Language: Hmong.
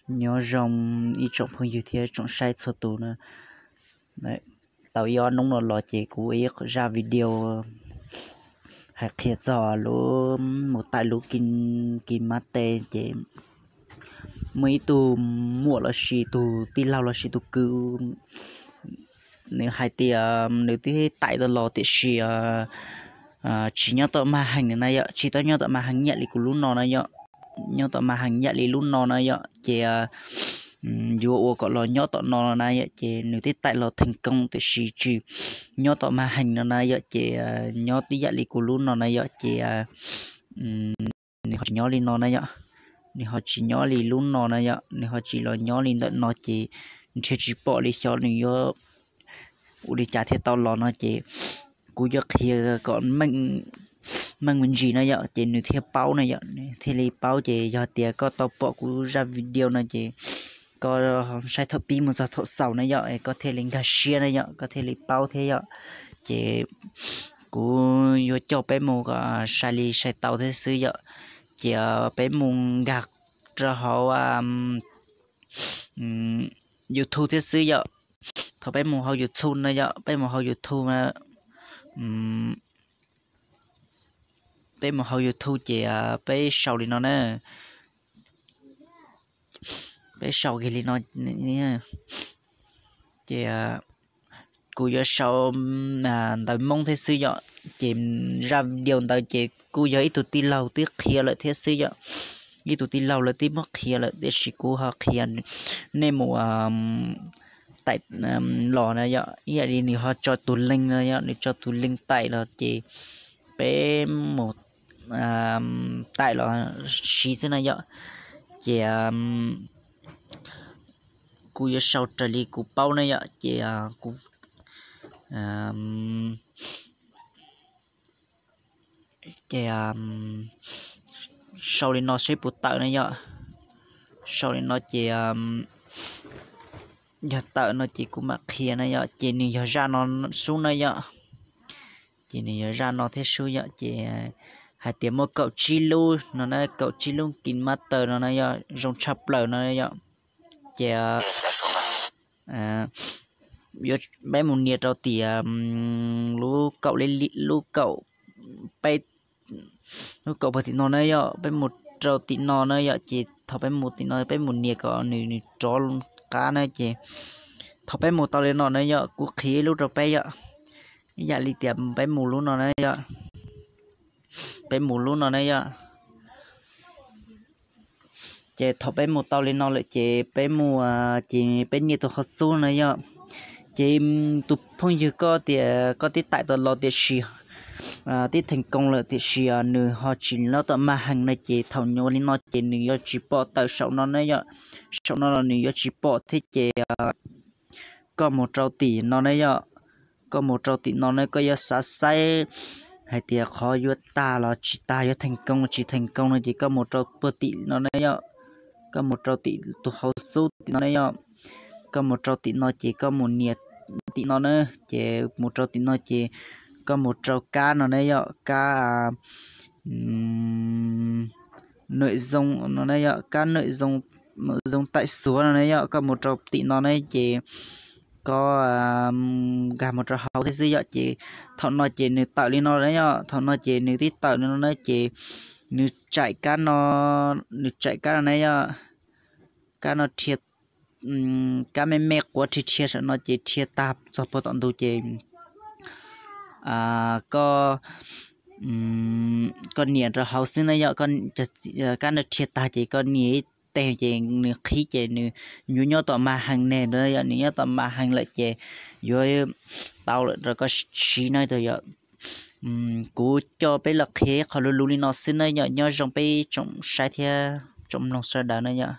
Nyob zoo ib tsoom phooj ywg thiab tsoom saib txhua tus na. Tau ib ob hnub no los ces kuv ua ib zaj video hais qhia txog lub mus taim lub Kin, Kin Mab Teb ces muaj ib tug muam lossis tus tij laug lossis tus kwv, nws hais tias nws twb taim tau los tiam sis tsis nyob tom Mab Hees na yom, tsis tau nyob tom Mab Hees ib yam li kuv lub no na yom, nyob tom Mab Hees ib yam li lub no na yom, ces yuav ua kom los nyob tom no na yom, ces nws twb taim los theej koob tiam sis tsis nyob tom Mab Hees no na yom, ces nyob ib yam li kuv lub no na yom, ces nws ho tsis nyob li no na yom, nws ho tsis nyob li lub no na yom, nws ho tsis los nyob li ntawm no ces nrhiav tsis pom li xyov nws yuav ua li cas thiaj tau los no ces kuv yuav qhia kom meej me ntsis na yom, ces nws thiaj paub na yom, nws thiaj li paub. Ces yog tias koj tau pom kuv zaj video no ces koj saib thaum pib mus txog thaum xaus na yom, koj thiaj li nkag siab na yom, koj thiaj li paub thiab yom. Ces kuv yuav coj peb mus kom sai li sai tau thiab xwb yom. Ces peb mus nkag rau hauv YouTube thiab xwb yom. Thaum peb mus hauv YouTube na yom, peb mus hauv YouTube, peb mus hauv YouTube ces peb sau li no na, peb sau kiag li no. Ces kuv yuav sau ntawv Hmoob thiab xwb yom. Ces zaj video ntawd ces kuj yog ib tug tij laug twb qhia lawm thiab xwb yom. Ib tug tij laug lawv twb muab qhia lawm tiam sis kuv ho qhia nej mus taim los na yom, ib yam li nws ho tso tus link no yom, nws tso tus link taim los ces peb mus taim los siv xwb na yom. Ces kuv yuav sau raws li kuv paub na yom, ces kuv ces sau li no seb puas tawm na yom. Sau li no ces yog tawm no ces kuv mam qhia na yom. Ces nws yog zaj no sub na yom. Ces nws yog zaj no thiab sub yom. Ces hais tias muaj kaum tsib lub no na, kaum tsib lub Kin Mab Teb no na yom, zoo tshaj plaws no yom. Ces peb mus nias rau tim lub kaum, lub kaum peb, lub kaum pem tim no na yom, peb mus rau tim no na yom. Ces thaum peb mus tim no peb mus nias kom nws, nws rov qab na. Ces thaum peb mus tau li no na yom, kuv qhia ib lub rau peb yom, ib yam li tias peb mus lub no na yom, peb mus lub no na yom. Ces thaum peb mus tau li no lawm ces peb mus, ces peb nias tus qhov xub na yom. Ces tus phooj ywg koj tias koj twb taim tau los tiam sis twb theej koob lawm tiam sis nws ho tsis nyob tom Mab Hees na, ces thaum nyuam li no ces nws yuav tsis pom tawm saum no na yom. Saum no los nws yuav tsis pom thiab ces koj mus rau tim no na yom. Koj mus rau tim no na, koj yuav xav saib hais tias qhov yuav tag los tsis tag, yuav theej koob los tsis theej koob no ces koj mus rau puag tim no na yom. Koj mus rau tim tus hauv xub tim no na yom. Koj mus rau tim no ces koj mus nias tim no na, ces mus rau tim no ces koj mus rau kab no na yom, kab nws zoo no na yom, kab nws zoo, nws zoo taim xuav no na yom, koj mus rau tim no na ces koj nkag mus rau hauv thiab xwb yom. Ces thaum no ces nws tawm li no na yom, thaum no ces nws twb tawm li no na ces nws tsaim kab no, nws tsaim kab no na yom, kab no rhia, kab me me quav rhia rhia saum no ces rhia tag txog puag tom ntug ces koj, koj nias rau hauv xwb na yom. Kab no rhia tag ces koj nias ib teg ces nws qhib ces nws yuav nyob tom Mab Hees ne, yog nws nyob tom Mab Hees lawm ces yuav tau lawm rau koj siv na yom. Kuv coj peb los qhia ib qho luv luv li no xwb na yom, nyob zoo peb tsoom saib thiab tsoom mloog sawv daws na yom.